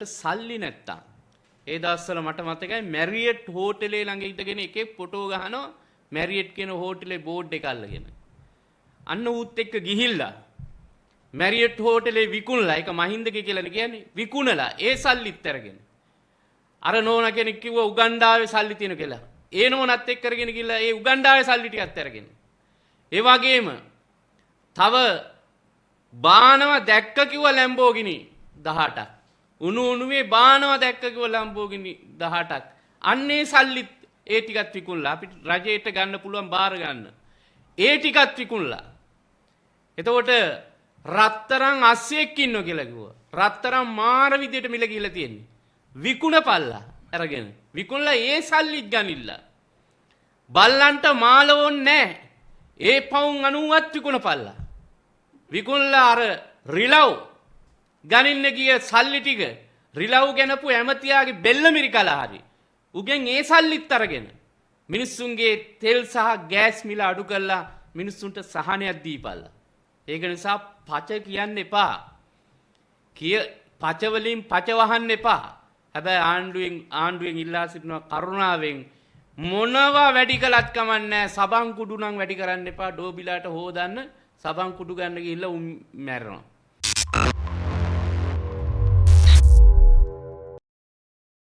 සල්ලි නැත්තම් ඒ දවස්වල මට මතකයි මැරියට් හෝටලේ ළඟ ඉඳගෙන එකෙක් ෆොටෝ ගහනවා මැරියට් කියන හෝටලේ බෝඩ් එක අල්ලගෙන. අන්න ඌත් එක්ක ගිහිල්ලා මැරියට් හෝටලේ විකුණලා, ඒක මහින්දගේ කියලානේ කියන්නේ, විකුණලා ඒ සල්ලිත් අරගෙන. අර නෝනා කෙනෙක් කිව්වා උගන්ඩාවේ සල්ලි තියෙන කියලා. ඒ නෝනත් එක්ක අරගෙන ගිහිල්ලා ඒ උගන්ඩාවේ සල්ලි ටිකත් අරගෙන. ඒ වගේම තව බානවා දැක්ක කිව්වා ලැම්බෝගිනි 18ක්. උණු උණුවේ බානවා දැක්ක කිව්වා ලැම්බෝගිනි 18ක්. අන්නේ සල්ලිත් ඒ ටිකත් විකුණලා අපිට රජයට ගන්න පුළුවන් බාර ගන්න. ඒ ටිකත් විකුණලා. එතකොට රත්තරන් අස්සෙක් ඉන්නවා කියලා කිව්වා. රත්තරන් මාර විදියට මිල ගිහිලා තියෙන්නේ. විකුණපල්ලා අරගෙන. විකුණලා ඒ සල්ලිත් ගනිල්ලා. බල්ලන්ට මාල ඕනේ නෑ. ඒ පවුන් 90ත් විකුණපල්ලා. විකුණලා අර රිලව් ගනින්න ගිය සල්ලි ටික රිලව් ගැනපු ඇමතියාගේ බෙල්ල මිරිකලා හරි. උගෙන් ඒ සල්ලිත් අරගෙන මිනිස්සුන්ගේ තෙල් සහ ගෑස් මිල අඩු කරලා මිනිස්සුන්ට සහනයක් දීපල්ලා. ඒක නිසා පච කියන්න එපා. කිය පච වලින් පච වහන්න එපා. හැබැයි ආණ්ඩුවෙන් ඉල්ලා සිටිනවා කරුණාවෙන් මොනවා වැඩි කළත් කමන්නේ සබන් කුඩු නම් වැඩි කරන්න එපා. ඩෝබිලාට හොදන්න සබන් කුඩු ගන්න ගිහිල්ලා උන් මැරෙනවා.